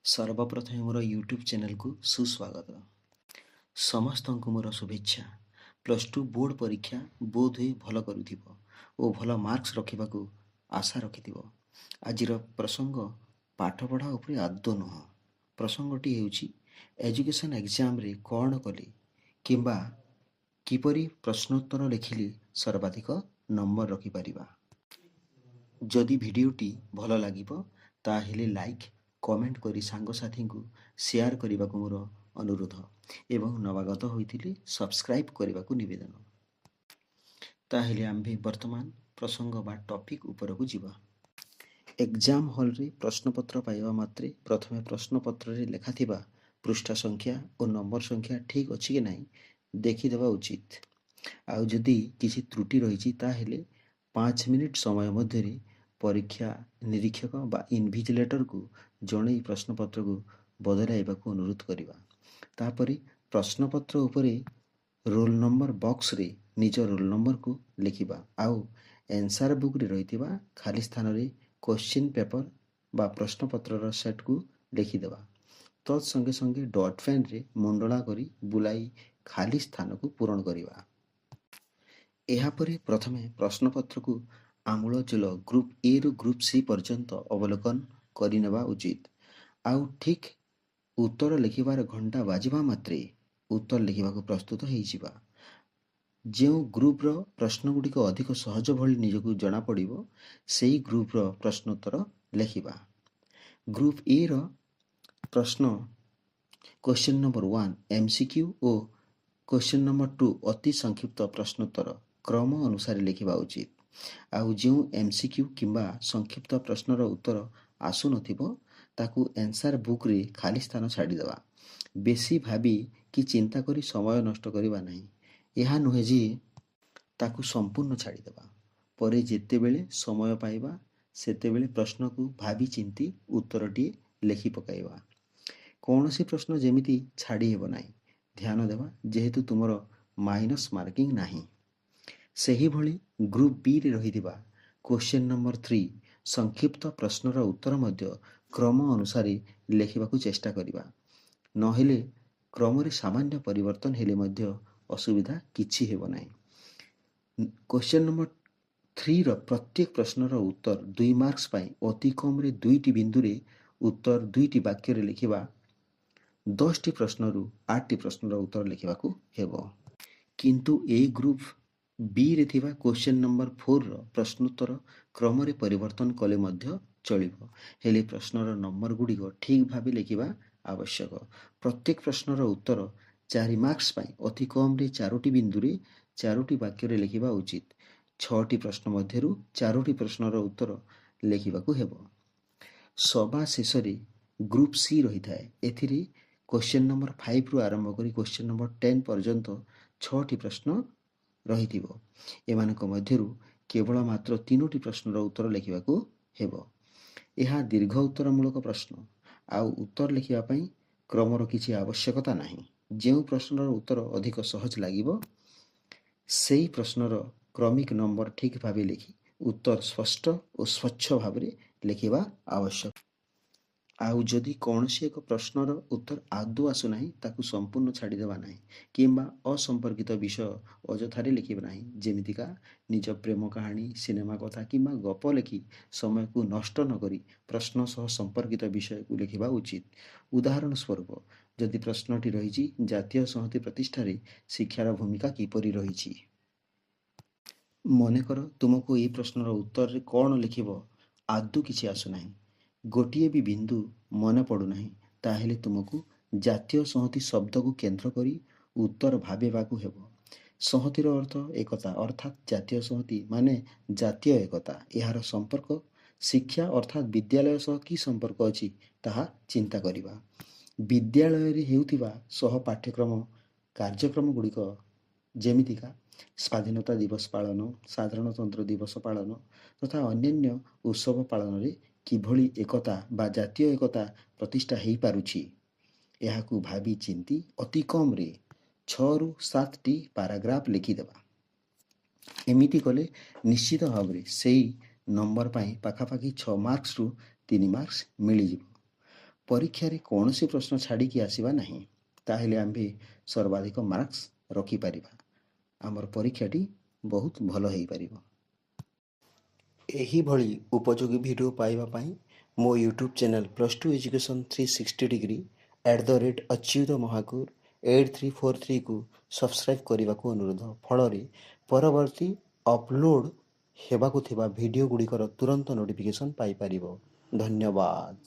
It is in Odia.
ସର୍ବପ୍ରଥମେ ମୋର ୟୁଟ୍ୟୁବ୍ ଚ୍ୟାନେଲକୁ ସୁସ୍ୱାଗତ। ସମସ୍ତଙ୍କୁ ମୋର ଶୁଭେଚ୍ଛା। +2 ବୋର୍ଡ଼ ପରୀକ୍ଷା ବୋଧହୁଏ ଭଲ କରୁଥିବ ଓ ଭଲ ମାର୍କସ୍ ରଖିବାକୁ ଆଶା ରଖିଥିବ। ଆଜିର ପ୍ରସଙ୍ଗ ପାଠପଢ଼ା ଉପରେ ଆଦୌ ନୁହଁ। ପ୍ରସଙ୍ଗଟି ହେଉଛି ଏଜୁକେସନ୍ ଏକ୍ଜାମରେ କ'ଣ କଲେ କିମ୍ବା କିପରି ପ୍ରଶ୍ନୋତ୍ତର ଲେଖିଲେ ସର୍ବାଧିକ ନମ୍ବର ରଖିପାରିବା। ଯଦି ଭିଡ଼ିଓଟି ଭଲ ଲାଗିବ, ତାହେଲେ ଲାଇକ୍, କମେଣ୍ଟ କରି ସାଙ୍ଗସାଥୀଙ୍କୁ ସେୟାର କରିବାକୁ ମୋର ଅନୁରୋଧ ଏବଂ ନବାଗତ ହୋଇଥିଲେ ସବସ୍କ୍ରାଇବ୍ କରିବାକୁ ନିବେଦନ। ତାହେଲେ ଆମ୍ଭେ ବର୍ତ୍ତମାନ ପ୍ରସଙ୍ଗ ବା ଟପିକ୍ ଉପରକୁ ଯିବା। ଏକ୍ଜାମ୍ ହଲ୍ରେ ପ୍ରଶ୍ନପତ୍ର ପାଇବା ମାତ୍ରେ ପ୍ରଥମେ ପ୍ରଶ୍ନପତ୍ରରେ ଲେଖାଥିବା ପୃଷ୍ଠା ସଂଖ୍ୟା ଓ ନମ୍ବର ସଂଖ୍ୟା ଠିକ୍ ଅଛି କି ନାହିଁ ଦେଖିଦେବା ଉଚିତ। ଆଉ ଯଦି କିଛି ତ୍ରୁଟି ରହିଛି, ତାହେଲେ 5 ମିନିଟ୍ ସମୟ ମଧ୍ୟରେ ପରୀକ୍ଷା ନିରୀକ୍ଷକ ବା ଇନଭିଜିଲେଟରକୁ ଜଣେଇ ପ୍ରଶ୍ନପତ୍ରକୁ ବଦଳାଇବାକୁ ଅନୁରୋଧ କରିବା। ତାପରେ ପ୍ରଶ୍ନପତ୍ର ଉପରେ ରୋଲ୍ ନମ୍ବର ବକ୍ସରେ ନିଜ ରୋଲ୍ ନମ୍ବରକୁ ଲେଖିବା ଆଉ ଏନ୍ସାର୍ ବୁକ୍ରେ ରହିଥିବା ଖାଲି ସ୍ଥାନରେ କୋଶ୍ଚିନ୍ ପେପର ବା ପ୍ରଶ୍ନପତ୍ରର ସେଟ୍କୁ ଲେଖିଦେବା। ତତ୍ ସଙ୍ଗେ ସଙ୍ଗେ ଡଟ୍ ପେନ୍ରେ ମୁଣ୍ଡଳା କରି ବୁଲାଇ ଖାଲି ସ୍ଥାନକୁ ପୂରଣ କରିବା। ଏହାପରେ ପ୍ରଥମେ ପ୍ରଶ୍ନପତ୍ରକୁ ଆମୂଳଚୂଳ ଗ୍ରୁପ୍ ଏରୁ ଗ୍ରୁପ୍ ସି ପର୍ଯ୍ୟନ୍ତ ଅବଲୋକନ କରିନେବା ଉଚିତ। ଆଉ ଠିକ୍ ଉତ୍ତର ଲେଖିବାର ଘଣ୍ଟା ବାଜିବା ମାତ୍ରେ ଉତ୍ତର ଲେଖିବାକୁ ପ୍ରସ୍ତୁତ ହେଇଯିବା। ଯେଉଁ ଗ୍ରୁପ୍ର ପ୍ରଶ୍ନଗୁଡ଼ିକ ଅଧିକ ସହଜ ଭଳି ନିଜକୁ ଜଣାପଡ଼ିବ, ସେହି ଗ୍ରୁପ୍ର ପ୍ରଶ୍ନୋତ୍ତର ଲେଖିବା। ଗ୍ରୁପ୍ ଏର ପ୍ରଶ୍ନ କ୍ୱେଶ୍ଚନ୍ ନମ୍ବର 1 ଏମ୍ସିକ୍ୟୁ ଓ କ୍ୱେଶ୍ଚନ୍ ନମ୍ବର 2 ଅତି ସଂକ୍ଷିପ୍ତ ପ୍ରଶ୍ନୋତ୍ତର କ୍ରମ ଅନୁସାରେ ଲେଖିବା ଉଚିତ। ଆଉ ଯେଉଁ ଏମ୍ସିକ୍ୟୁ କିମ୍ବା ସଂକ୍ଷିପ୍ତ ପ୍ରଶ୍ନର ଉତ୍ତର ଆସୁନଥିବ, ତାକୁ ଏନ୍ସାର୍ ବୁକ୍ରେ ଖାଲି ସ୍ଥାନ ଛାଡ଼ିଦେବା। ବେଶୀ ଭାବି କି ଚିନ୍ତା କରି ସମୟ ନଷ୍ଟ କରିବା ନାହିଁ। ଏହା ନୁହେଁ ଯେ ତାକୁ ସମ୍ପୂର୍ଣ୍ଣ ଛାଡ଼ିଦେବା। ପରେ ଯେତେବେଳେ ସମୟ ପାଇବା, ସେତେବେଳେ ପ୍ରଶ୍ନକୁ ଭାବି ଚିନ୍ତି ଉତ୍ତରଟିଏ ଲେଖି ପକାଇବା। କୌଣସି ପ୍ରଶ୍ନ ଯେମିତି ଛାଡ଼ି ହେବ ନାହିଁ, ଧ୍ୟାନ ଦେବା, ଯେହେତୁ ତୁମର ମାଇନସ୍ ମାର୍କିଂ ନାହିଁ। ସେହିଭଳି ଗ୍ରୁପ୍ ବିରେ ରହିଥିବା କ୍ୱେଶ୍ଚନ୍ ନମ୍ବର 3 ସଂକ୍ଷିପ୍ତ ପ୍ରଶ୍ନର ଉତ୍ତର ମଧ୍ୟ କ୍ରମ ଅନୁସାରେ ଲେଖିବାକୁ ଚେଷ୍ଟା କରିବା। ନହେଲେ କ୍ରମରେ ସାମାନ୍ୟ ପରିବର୍ତ୍ତନ ହେଲେ ମଧ୍ୟ ଅସୁବିଧା କିଛି ହେବ ନାହିଁ। କ୍ୱେଶ୍ଚନ୍ ନମ୍ବର 3ର ପ୍ରତ୍ୟେକ ପ୍ରଶ୍ନର ଉତ୍ତର 2 ମାର୍କସ୍ ପାଇଁ ଅତି କମ୍ରେ ଦୁଇଟି ବିନ୍ଦୁରେ ଉତ୍ତର ଦୁଇଟି ବାକ୍ୟରେ ଲେଖିବା। 10ଟି ପ୍ରଶ୍ନରୁ ଆଠଟି ପ୍ରଶ୍ନର ଉତ୍ତର ଲେଖିବାକୁ ହେବ। କିନ୍ତୁ ଏଇ ଗ୍ରୁପ୍ ବିରେ ଥିବା କ୍ୱେଶ୍ଚନ୍ ନମ୍ବର 4ର ପ୍ରଶ୍ନୋତ୍ତର କ୍ରମରେ ପରିବର୍ତ୍ତନ କଲେ ମଧ୍ୟ ଚଳିବ। ହେଲେ ପ୍ରଶ୍ନର ନମ୍ବର ଗୁଡ଼ିକ ଠିକ୍ ଭାବେ ଲେଖିବା ଆବଶ୍ୟକ। ପ୍ରତ୍ୟେକ ପ୍ରଶ୍ନର ଉତ୍ତର 4 ମାର୍କସ୍ ପାଇଁ ଅତି କମ୍ରେ ଚାରୋଟି ବିନ୍ଦୁରେ ଚାରୋଟି ବାକ୍ୟରେ ଲେଖିବା ଉଚିତ। ଛଅଟି ପ୍ରଶ୍ନ ମଧ୍ୟରୁ ଚାରୋଟି ପ୍ରଶ୍ନର ଉତ୍ତର ଲେଖିବାକୁ ହେବ। ସବା ଶେଷରେ ଗ୍ରୁପ୍ ସି ରହିଥାଏ। ଏଥିରେ କ୍ୱେଶ୍ଚନ୍ ନମ୍ବର 5ରୁ ଆରମ୍ଭ କରି କ୍ୱେଶ୍ଚନ୍ ନମ୍ବର 10 ପର୍ଯ୍ୟନ୍ତ ଛଅଟି ପ୍ରଶ୍ନ ରହିଥିବ। ଏମାନଙ୍କ ମଧ୍ୟରୁ କେବଳ ମାତ୍ର ତିନୋଟି ପ୍ରଶ୍ନର ଉତ୍ତର ଲେଖିବାକୁ ହେବ। ଏହା ଦୀର୍ଘ ଉତ୍ତରମୂଳକ ପ୍ରଶ୍ନ। ଆଉ ଉତ୍ତର ଲେଖିବା ପାଇଁ କ୍ରମର କିଛି ଆବଶ୍ୟକତା ନାହିଁ। ଯେଉଁ ପ୍ରଶ୍ନର ଉତ୍ତର ଅଧିକ ସହଜ ଲାଗିବ, ସେହି ପ୍ରଶ୍ନର କ୍ରମିକ ନମ୍ବର ଠିକ୍ ଭାବେ ଲେଖି ଉତ୍ତର ସ୍ପଷ୍ଟ ଓ ସ୍ୱଚ୍ଛ ଭାବରେ ଲେଖିବା ଆବଶ୍ୟକ। ଆଉ ଯଦି କୌଣସି ଏକ ପ୍ରଶ୍ନର ଉତ୍ତର ଆଦୌ ଆସୁନାହିଁ, ତାକୁ ସମ୍ପୂର୍ଣ୍ଣ ଛାଡ଼ିଦେବା ନାହିଁ କିମ୍ବା ଅସମ୍ପର୍କିତ ବିଷୟ ଅଯଥାରେ ଲେଖିବା ନାହିଁ। ଯେମିତିକା ନିଜ ପ୍ରେମ କାହାଣୀ, ସିନେମା କଥା କିମ୍ବା ଗପ ଲେଖି ସମୟକୁ ନଷ୍ଟ ନକରି ପ୍ରଶ୍ନ ସହ ସମ୍ପର୍କିତ ବିଷୟକୁ ଲେଖିବା ଉଚିତ। ଉଦାହରଣ ସ୍ୱରୂପ, ଯଦି ପ୍ରଶ୍ନଟି ରହିଛି, ଜାତୀୟ ସଂହତି ପ୍ରତିଷ୍ଠାରେ ଶିକ୍ଷାର ଭୂମିକା କିପରି ରହିଛି? ମନେକର ତୁମକୁ ଏହି ପ୍ରଶ୍ନର ଉତ୍ତରରେ କ'ଣ ଲେଖିବ ଆଦୌ କିଛି ଆସୁନାହିଁ, ଗୋଟିଏ ବି ବିନ୍ଦୁ ମନେ ପଡ଼ୁନାହିଁ, ତାହେଲେ ତୁମକୁ ଜାତୀୟ ସଂହତି ଶବ୍ଦକୁ କେନ୍ଦ୍ର କରି ଉତ୍ତର ଭାବିବାକୁ ହେବ। ସଂହତିର ଅର୍ଥ ଏକତା, ଅର୍ଥାତ୍ ଜାତୀୟ ସଂହତି ମାନେ ଜାତୀୟ ଏକତା। ଏହାର ସମ୍ପର୍କ ଶିକ୍ଷା ଅର୍ଥାତ୍ ବିଦ୍ୟାଳୟ ସହ କି ସମ୍ପର୍କ ଅଛି, ତାହା ଚିନ୍ତା କରିବା। ବିଦ୍ୟାଳୟରେ ହେଉଥିବା ସହ ପାଠ୍ୟକ୍ରମ କାର୍ଯ୍ୟକ୍ରମ ଗୁଡ଼ିକ, ଯେମିତିକା ସ୍ୱାଧୀନତା ଦିବସ ପାଳନ, ସାଧାରଣତନ୍ତ୍ର ଦିବସ ପାଳନ ତଥା ଅନ୍ୟାନ୍ୟ ଉତ୍ସବ ପାଳନରେ କିଭଳି ଏକତା ବା ଜାତୀୟ ଏକତା ପ୍ରତିଷ୍ଠା ହେଇପାରୁଛି, ଏହାକୁ ଭାବି ଚିନ୍ତି ଅତି କମ୍ରେ 6ରୁ 7ଟି ପାରାଗ୍ରାଫ ଲେଖିଦେବା। ଏମିତି କଲେ ନିଶ୍ଚିତ ଭାବରେ ସେଇ ନମ୍ବର ପାଇଁ ପାଖାପାଖି 6 ମାର୍କସରୁ 3 ମାର୍କସ୍ ମିଳିଯିବ। ପରୀକ୍ଷାରେ କୌଣସି ପ୍ରଶ୍ନ ଛାଡ଼ିକି ଆସିବା ନାହିଁ, ତାହେଲେ ଆମ୍ଭେ ସର୍ବାଧିକ ମାର୍କସ୍ ରଖିପାରିବା, ଆମର ପରୀକ୍ଷାଟି ବହୁତ ଭଲ ହେଇପାରିବ। ଏହିଭଳି ଉପଯୋଗୀ ଭିଡ଼ିଓ ପାଇବା ପାଇଁ ମୋ YouTube channel plus two education 360 degree @ Achyut Mahakur 8343କୁ subscribe କରିବାକୁ ଅନୁରୋଧ। ଫଳରେ ପରବର୍ତ୍ତୀ ଅପଲୋଡ଼ ହେବାକୁ ଥିବା ଭିଡ଼ିଓ ଗୁଡ଼ିକର ତୁରନ୍ତ ନୋଟିଫିକେସନ୍ ପାଇପାରିବ। ଧନ୍ୟବାଦ।